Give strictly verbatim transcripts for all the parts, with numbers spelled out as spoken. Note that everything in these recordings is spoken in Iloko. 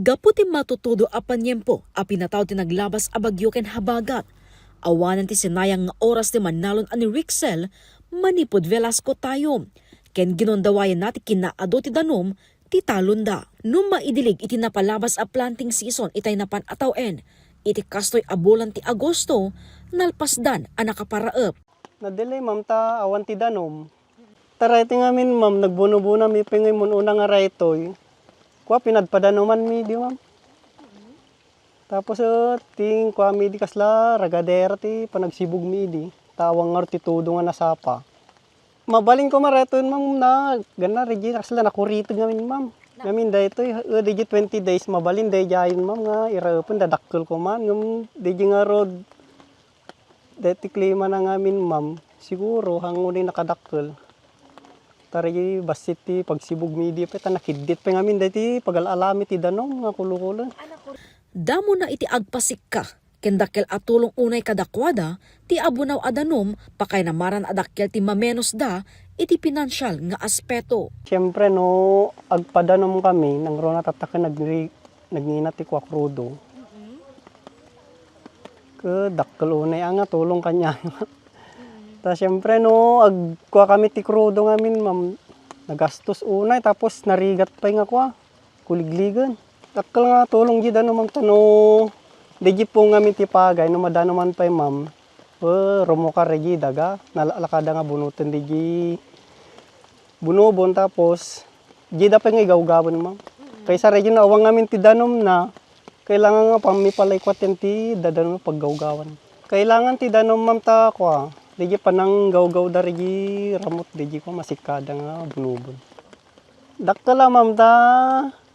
Gapu ti matutudo a paniempo a pinataw ti naglabas a bagyo ken habagat, awanen ti sinayang nga oras ti mannalon a ni Rixel manipud Velasco tayo, ken ginundawayanna ti kinaadu ti danum ti talonda. No maidilig iti napalabas a planting season itay napan a tawen, iti kastoy a bulan ti Agosto, nalpasdan a nakaparaep. Nadelay, ma'am, ta awan ti danum. Ta daytoy ngamin, ma'am, nagbunobunami pay ngay mun-una nga daytoy. Kua, pinadpadanumanmi idi, ma'am. Tapos, eh, ti kuami idi kasla ragadera ti panagsibugmi idi. Ta awan ngarud ti tudo nga nasapa. Mabalin koma daytoy, ma'am, na ganna, daydi kasla nakuriteg ngamin, ma'am. Ngamin daytoy, eh, daydi twenty days, mabalin daydiayen, ma'am, nga iraepen, dadakkel koma. Ngem daydi ngarud, daytoy klimana ngamin, ma'am, siguro, hango ni nakadakkel. Ta daydi bassit ti pagsibugmi idi pay, ta nakiddit pay ngamin daydi pagal-alami ti danum nga kulokulo. Damona iti agpasikka ken dakkel a tulong unay kadakuada ti abunaw a danum, pakayna maran a dakkel ti mamenosda iti pinansial nga aspeto. Siempre, no agpadanum kami, nangruna tatta ken nagri-, nagnina ti kua krudo. Ket dakkel unay a nga tulong kaniana. Ta siempre, no agkua kami ti krudo ngamin, ma'am, nagastos unay, tapos narigat pay nga kua, kuligligen. Dakkel nga tulong dida no, ma'am, ta no daydi pay ngamin ti pagay, no madanuman pay, ma'am, eh, rumukar daydi daga, nalakada nga bunoten daydi bunobon, tapos dida pay nga igawgawen, ma'am. Kaysa daydi no awan ngamin ti danumna, kailangan nga pammi pay la ikuaten ti dadanum paggawgawan. Kailangan ti danum, ma'am, ta kua, daydi pananggawgawda daydi ramut daydi kua masikkada nga bunobon. Dakkel a, ma'am, ta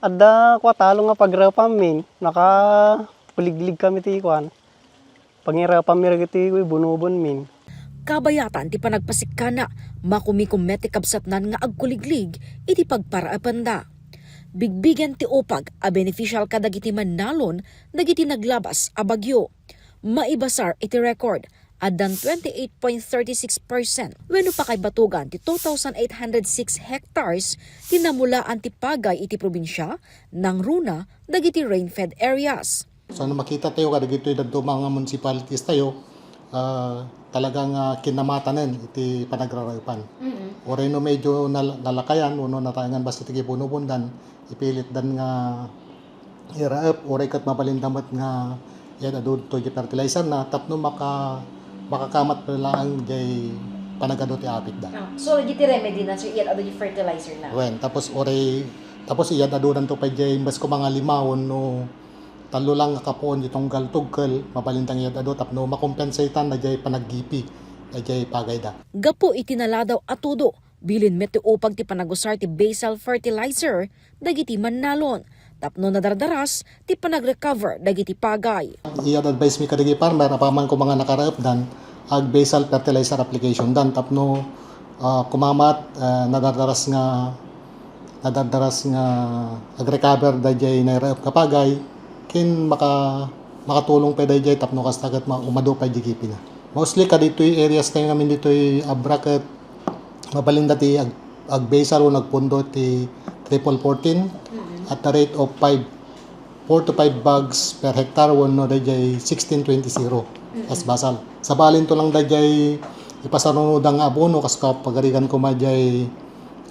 adda kua talong a pagraepanmin, nakakuliglig kami ti kuan, pangiraepanmi dagiti bunobonmin. Kabayatan ti panagpasikkana, makumikumet ti kabsatnan nga agkuliglig iti pagparaepanda. Bigbigen ti upag a beneficial kadagiti mannalon dagiti naglabas a bagyo. Maibasar iti record, addan twenty-eight point thirty-six percent wenno pakaibatugan ti two thousand eight hundred six hectares ti namulaan ti pagay iti probinsia, nangruna dagiti rain-fed areas. So, no makita tayo kadagitoy dadduma nga municipalities tayo, ah, talagang, ah, kinamatanen iti panagraraepan. Mm. Uray no medyo nal-, nalakayan wenno nataengan bassit ti bunobondan, ipilitdan nga iraep, uray ket mabalinda met nga iyad-adu ditoy fertilizer na tapno maka-, makakamat pay laeng jay panagadu ti apitda. Ah, so, dagiti remedy na, sir, iyad-adu ti fertilizer na? Wen, tapos uray, tapos iyad-adudanto pay jay imbes ko mga lima wenno tallo lang nga kapuon di tunggal tugkel, mabalinda nga iyad-adu tapno makompensatan na jay panaggipi, na jay pagayda. Gapu iti naladaw a tudo, bilin met ti upag ti panagusar ti basal fertilizer dagiti mannalon tapno nadardaras ti panagrecover dagiti pagay. Iyad-advise mi kadagiti farmer, apaman ko mga nakaraepdan, ag-basal fertilizer application dan tapno, ah, kumamat, ah, nadardaras nga, nadardaras nga agrecover dayjay nairaep nga pagay, ken maka-, makatulong pay dayjay tapno kasta ket ma-, umadu pay di gipina. Mostly kaditoy areas tayo ngamin ditoy Abra ket mabalinda ti ag-, agbasal wenno agpundo ti triple fourteen at the rate of five, four to five bags per hectare wenno dayjay sixteen twenty zero as basal. Sabalinto lang dayjay ipasarunoda nga abono, kas kapagarigan koma jay,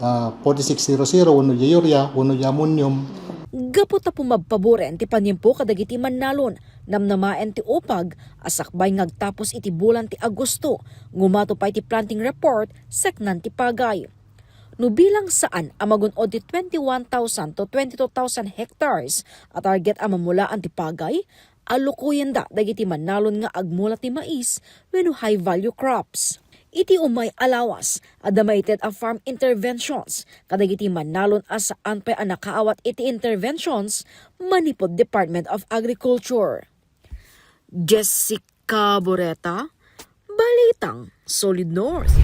ah, forty-six zero zero wenno jay urea wenno jay ammonium. Gapu ta pumabpaboren ti paniempo kadagiti mannalon, namnamaen ti upag a sakbay nga agtapos iti bulan ti Agosto, nga umadu pay ti planting report, seknan ti pagay. No bilang saan a magun-od ti twenty-one thousand to twenty-two thousand hectares a target a mamulaan ti pagay, alukuyenda dagiti mannalon nga agmula ti mais wenno high-value crops. Iti umay a lawas, adda maited a farm interventions kadagiti mannalon a saan pay a nakaawat iti interventions manipud Department of Agriculture. Jessica Boreta, Balitang Solid North.